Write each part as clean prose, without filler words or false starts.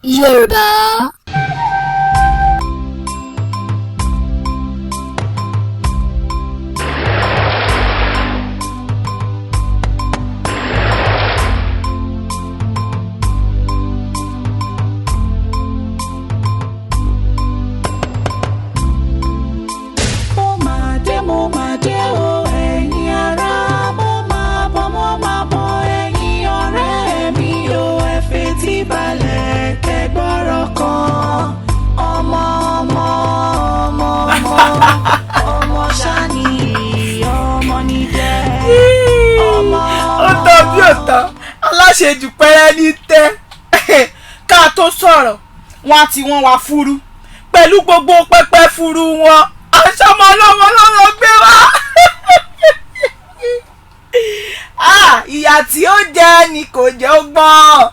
Yorùbá. Mo máa dé, mo máa dé o, ẹ̀yin ará. Mo máa bọ̀, mo máa bọ̀, ẹ̀yin ọ̀rẹ́ mi o. Ẹ fetí balẹ̀ kẹ́gbọ́rọ̀ kan. Ọmọ, ọmọ, ọmọ, ọmọ, ọmọ ṣáni, ọmọ ní jẹ́ ọmọ. Ó tán bí ò tán, aláṣejù pẹ́rẹ́ ní tẹ́. Ká tó sọ̀rọ̀ wọn àti wọn wá fúru pẹ̀lú gbogbo pẹpẹ fúru wọn, aṣọmọ ọlọ́mọ lọ́rọ̀ gbé wá. Ah, ìyà tí ó jẹ ni kò jẹ́ ó gbọ́n.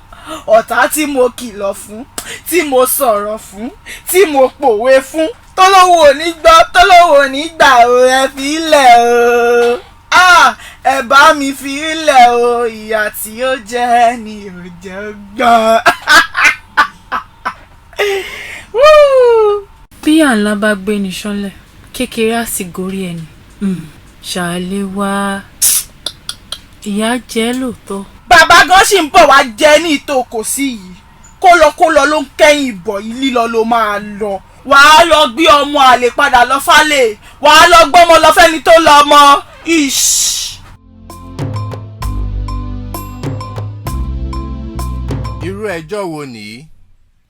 Ọ̀tá tí mo kìlọ̀ fún, tí mo sọ̀rọ̀ fún, tí mo pòwe fún, tólówó ò ní gbọ́, tólówó ò ní gbà o, ẹ fi ilẹ̀ o. Ah, ẹ bá mi fi ilẹ̀ o, ìyà tí ó jẹ ni ò jẹ́ ó gbọ́n. Woo! Bí àǹlà bá gbé ní sánlẹ̀, kékeré á sì gorí ẹni. Ṣàlẹ́ wá, ìyá jẹ́ lóòótọ́. Bàbá gan ṣì ń bọ̀ wá jẹ́ ní ìtòkò sí yìí. Kó lọ, kó lọ ló ń kẹ́yìn bọ̀ yìí, lílọ ló máa lọ. Wàá lọ gbé ọmọ àlè padà lọ fálè, wàá lọ gbọ́mọ lọ fẹ́ni tó lọ ọmọ ish. Irú ẹjọ́ wo nìyí?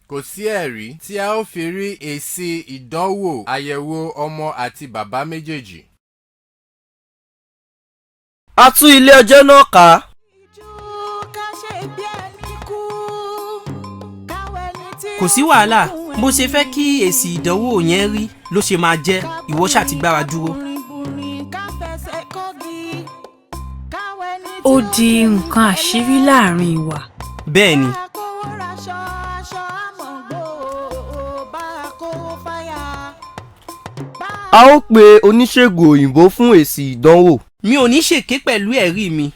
Kò sí ẹ̀rí tí a ó fi rí èsì ìdánwò àyẹ̀wò ọmọ àti bàbá méjèèjì. A tú ilé ẹjọ́ náà ká. Kò sí wàhálà, bó ṣe fẹ́ kí èsì ìdánwò yẹn rí ló ṣe máa jẹ́. Ìwọ ṣáà ti gbára dúró. Ó di nǹkan àṣírí láàrin wa. Bẹ́ẹ̀ ni. A ó pe oníṣègùn òyìnbó fún èsì ìdánwò. Mi ò ní ṣèké pẹ̀lú ẹ̀rí mi.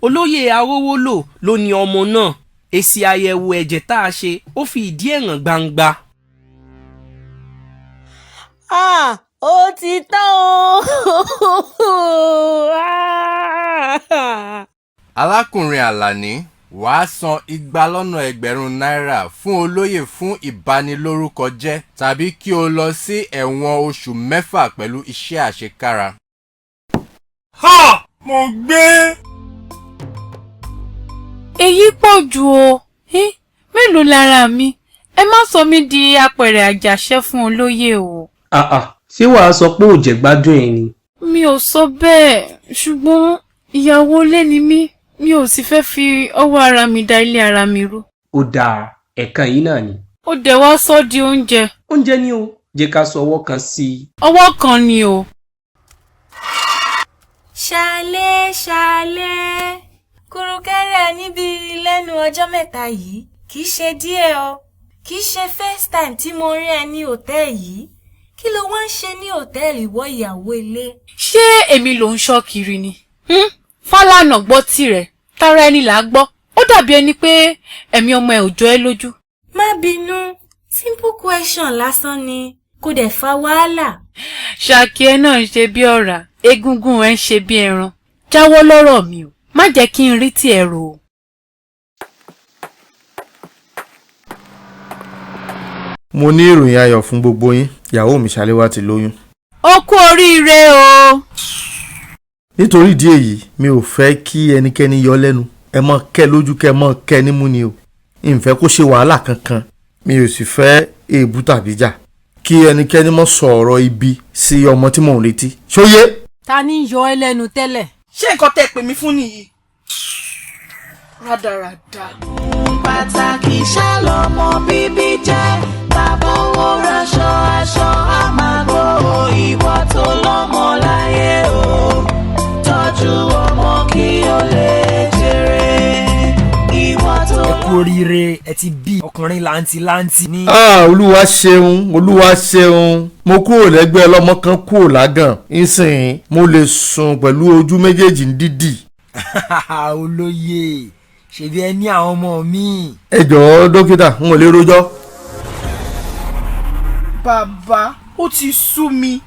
Olóyè Arówólò ló ní ọmọ náà. Èsì àyẹ̀wò ẹ̀jẹ̀ tá a ṣe, ó fi ìdí ẹ̀ hàn gbangba. Ah, ó ti tán o. Alákùnrin Àlàní, wàá san 2,000 náírà fún olóyè fún ìbanilórúkọjẹ́ tàbí kí o lọ sí ẹ̀wọ̀n oṣù 6 pẹ̀lú iṣẹ́ àṣekára. Ha! Mo gbé! Èyí pọ̀ jù o. Mélòó lára mi? Ẹ má sọ mí di apẹ̀rẹ̀ àjàṣẹ́ fún olóyè o. Àà, ṣé wàá sọ pé ò jẹ́ gbádùn ẹ̀ ni? Mi ò sọ bẹ́ẹ̀, ṣùgbọ́n ìyàwó ilé ni mí, mi ò sì fẹ́ fi ọwọ́ ara mi da ilé ara mi rú. Ó dáa, ẹ̀kan yìí náà ni. Ó dẹ̀ wá sọ di oúnjẹ. Oúnjẹ ni o, jẹ́ ká sọ ọwọ́ kan sí i. Ọwọ́ kan ni o. Ṣalé, ṣalé, kùrùkẹ́rẹ́ níbi lẹ́nu ọjọ́ mẹ́ta yìí kì í ṣe díẹ̀ o. Kì í ṣe first time tí mo rí ẹ ní hòtẹ́ẹ̀lì yìí. Kí ló wá ń ṣe ní hòtẹ́ẹ̀lì, ìwọ ìyàwó ilé? Ṣé èmi ló ń ṣọ́ kiri ni? Fálànà gbọ́ tirẹ̀, tara ẹni là á gbọ́. Ó dàbí ẹni pé ẹ̀mí ọmọ ẹ̀ ò jọ ẹ́ lójú. Má bínú, simple question lásán ni, kò dẹ̀ fa wàhálà. Ṣàkí ẹ náà ń ṣe bí ọ̀rá, egungun ẹ ń ṣe bí ẹran. Jáwọ́ lọ́rọ̀ mi o, má jẹ́ kí n rí tiẹ̀ rò o. Mo ní ìròyìn ayọ̀ fún gbogbo yín, ìyàwó mi Ṣaléwá ti lóyún. Ó kú oríire o. Nítorí ìdí èyí, mi ò fẹ́ kí ẹnikẹ́ni yọ lẹ́nu. Ẹ mọ́ kẹ́ lójú, kẹ́ mọ́ kẹ́ nímú ni o. N fẹ́ kó ṣe wàhálà kankan, mi ò sì fẹ́ èébú tàbí jà. Kí ẹnikẹ́ni mọ́ sọ ọ̀rọ̀ ibi sí ọmọ tí mò ń retí. Ṣóyé. Ta ni ń yọ ẹ́ lẹ́nu tẹ́lẹ̀? Ṣé nǹkan tẹ́ pè mí fún nìyí? Rádaràda. Pàtàkì ṣá lọmọ bíbí jẹ́. Bàbá owó raṣọ, aṣọ àmàgbò. Ìwọ tó lọ́mọ láyé o, tọ́jú ọmọ kí o lè jèrè. Ìwọ tó Ẹ kú oríire, ẹ ti bí ọkùnrin láǹtì láǹtì ní. Ah, Olúwa ṣeun, Olúwa ṣeun. Mo kúrò lẹ́gbẹ́ ọlọ́mọ kan, kúrò lágàn ìsìn, mo lè sùn pẹ̀lú ojú méjèèjì ní dídì. Olóyè, Ṣebí ẹ ní àwọn ọmọ míì. Ẹ jọ̀ọ́ dókítà, n ò lè rojọ́. Bàbá, ó ti sú mi.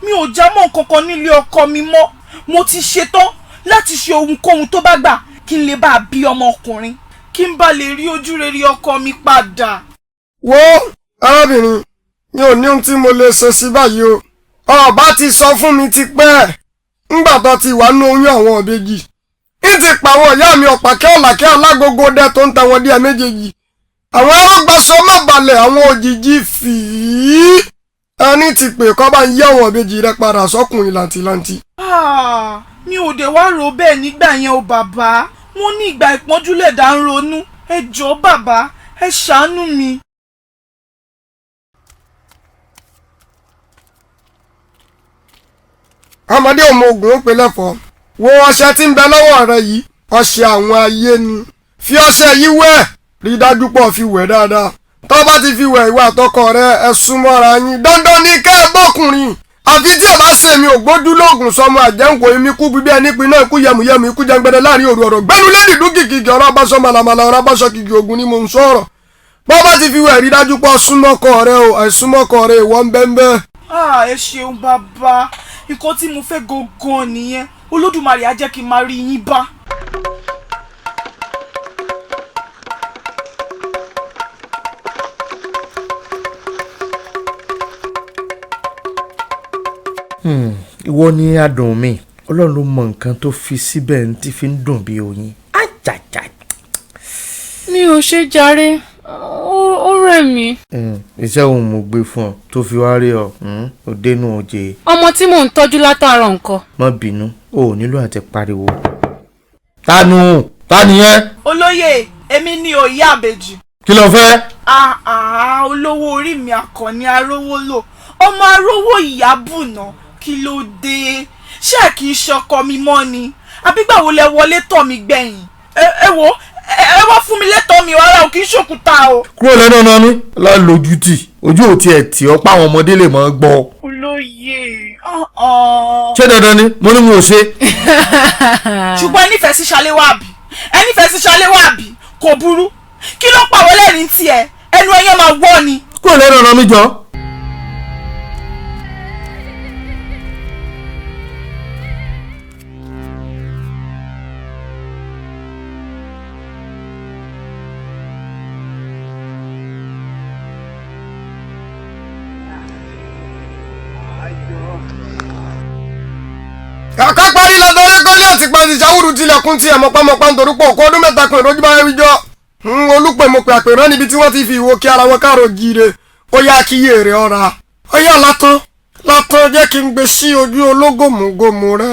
Mi ò já mọ́ nǹkan kan nílé ọkọ mi mọ́. Mo ti ṣetán láti ṣe ohunkóhun tó bá gbà kí n lè bá a bí ọmọkùnrin, kí n bá lè rí ojú rere ọkọ mi padà. Wo arábìnrin, mi ò ní ohun tí mo lè ṣe sí báyìí o. Ọba ti sọ fún mi ti pẹ́ ńgbà tó ti wà nínú oyún àwọn ìbejì. Ń ti pa àwọn ìyá mi ọ̀pàkẹ́ ọ̀làkẹ́ alágogo dẹ tó ń ta wọn díẹ̀ méjèèjì. Àwọn arágbàsọ má balẹ̀, àwọn òjijì fìí. Ẹni tí pè kọ́ bá ń yí àwọn ìbejì rẹ padà sọ́kùnrin làǹtìlanti. Ah, mi ò dé wá rò bẹ́ẹ̀ nígbà yẹn o bàbá. Wọ́n ní ìgbà ìpọ́njú lẹ̀dá ń ronú. Ẹ jọ̀ọ́ bàbá, ẹ ṣàánú mi. Ọmọdé ọmọ ogun ó pe lẹ́fọ̀ọ́. Wo ọṣẹ tí ń bẹ lọ́wọ́ rẹ yìí, ọṣẹ àwọn ayé ni. Fi ọṣẹ yìí wẹ̀, rí dájú pọ̀ fi wẹ̀ dáadáa. Tó bá ti fi wẹ̀, ìwà àtọkọ rẹ ẹ súnmọ́ra yín. Dandan ni kẹ́ ẹ bọ́kùnrin. Àfi tí ẹ bá ṣe mi ò gbójú lóògùn sọmọ àjẹǹkò èmi kú bíbí ẹni pin náà, ikú yẹmúyẹmú, ikú jẹngbẹdẹ láàrin òru ọ̀rọ̀ gbẹnu lẹ́dí dúkìkìkì ọ̀rọ̀ abáṣọ màlàmàlà ọ̀rọ̀ abáṣọ kìkì ogun ni mò ń sọ̀rọ̀. Bọ́ bá ti fi wẹ̀, rí dájú pọ̀ súnmọ́kọ rẹ o, àìsúnmọ́kọ rẹ ìwọ ń bẹ́ńbẹ́. Ah, ẹ ṣeun bàbá, nǹkan tí mo fẹ́ gangan nìyẹn. Olódùmarè á jẹ́ kí n máa rí yín bá. Ìwọ ni adùn mi. Ọlọ́run ló mọ nǹkan tó fi síbẹ̀ ń tí fi ń dùn bí oyin. Ajaja. Mi ò ṣe jàre, ó rẹ̀ mí. Iṣẹ́ òun mo gbé fún ọ tó fi wá rí ọ ò dénú oje. Ọmọ tí mò ń tọ́jú látàárọ̀ nǹkan. Má bínú, o ò nílò àti pariwo. Tánu tánu yẹn. Olóyè, èmi ni òye àbèjì. Kí ló fẹ́? Àà, olówó orí mi àkànní arówólò, ọmọ arówó ìyábùnà, kí ló dé? Ṣé kì í ṣọkọ mi mọ́ ni? Àbígbà wo lẹ wọlé tọ̀ mí gbẹ̀yìn? Ẹ wo, ẹ wá fún mi lẹ́tọ̀ọ́ mi, rárá o, kì í ṣòkúta o. Kúrò lẹ́nu ọ̀nà mi lálójútì, ojú ò tiẹ̀ tì ọ́ páwọn ọmọdé lè mọ́ gbọ́. Olóyè, Ṣé dandan ni mo ní mo ò ṣe. Ṣùgbọ́n ẹ nífẹ̀ẹ́ sí Ṣaléwá àbí? Ẹ nífẹ̀ẹ́ sí Ṣaléwá àbí? Kò burú. Kí ló pàwọ́ lẹ́rìn tiẹ̀? Ẹnu ẹyán máa wọ́ ni. Kúrò lẹ́nu ọ̀nà mi jọ. Kàkà parí lọ́dọ̀ orékọ́lé àti pàṣẹ ìṣàwùrù tilẹ̀kùn tiẹ̀ mọ̀pámọ̀pá nítorí pọ̀ kó ọdún mẹ́ta kan ìrójú bá rí jọ. Olùpẹ̀ mo pè àpèrán níbi tí wọ́n ti fi ìwo kí ara wọn káàró jíire. Ó yá kí iye rẹ̀ ọ̀ra. Ó yá látán látán, jẹ́ kí n gbé sí ojú ológòmùgòmù rẹ.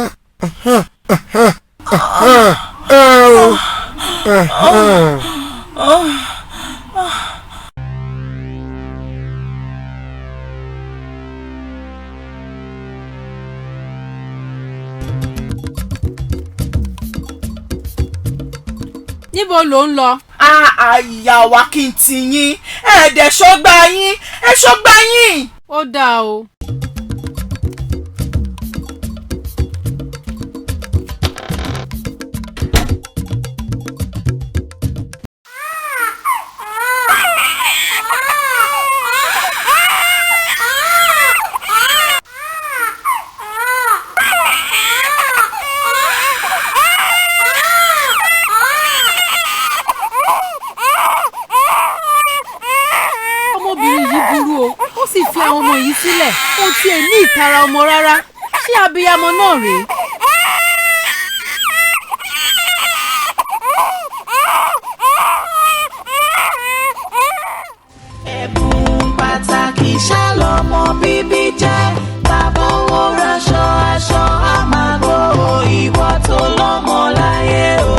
Níbo ló ń lọ? Àyà wa kí n ti yín, ẹ̀ẹ́dẹ̀ ṣọ́gbà yín, ẹ ṣọ́gbà yín. Ó dáa o. Ọmọbìnrin yìí burú o, ó sì fi àwọn ọmọ yìí sílẹ̀. Kò tiẹ̀ ní ìtara ọmọ rárá. Ṣé abiyamọ náà rèé? Ẹ̀bùn pàtàkì ṣá lọmọ bíbí jẹ́. Bàbá owó raṣọ, aṣọ àmàgbò. Ìwọ tó lọ́mọ láyé o,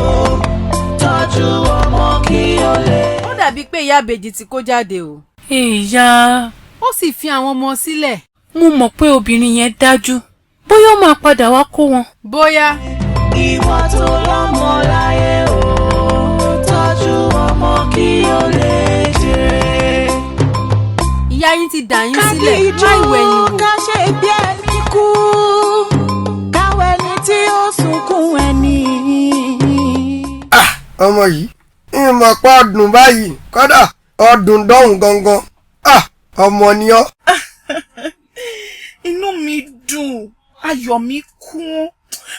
tọ́jú ọmọ kí o lè. Ó dàbí pé ìyá àbèjì ti kó jáde o. Ìyá. Ó sì fi àwọn ọmọ sílẹ̀. Mo mọ̀ pé obìnrin yẹn dájú, bóyá ó máa padà wá kó wọn. Bóyá. Ìwọ tó lọ́mọ láyé o, tọ́jú ọmọ kí o lè jèrè. Ìyá yín ti dà yín sílẹ̀ láì wẹ̀yìn wò. Ká ṣe bí ẹni kú, káwé ni tí ó sunkún ẹni. Ọmọ yìí, Ọmọ pọ̀ ọdún báyìí kódà ọdún dọ́hùn gangan. Ah, ọmọ ni ọ́. Inú mi dùn, ayọ̀ mi kún.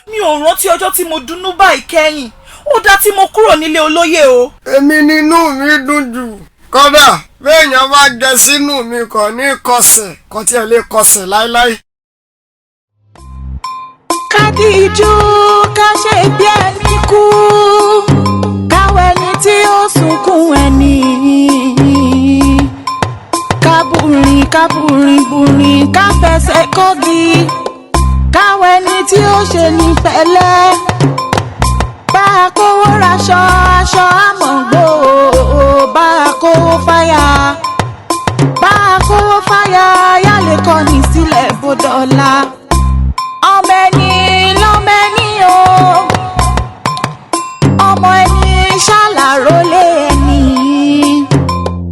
Mi ò rántí ọjọ́ tí mo dunnú báyìí kẹ́yìn. Ó dá tí mo kúrò nílé olóyè o. Èmi nínú mi dùn jù. Kódà béèyàn bá jẹ sínú mi kò ní kọsẹ̀, kò tiẹ̀ lè kọsẹ̀ láéláé. Kádìjú ká ṣe bí ẹni kú, káwọ ẹni tí ó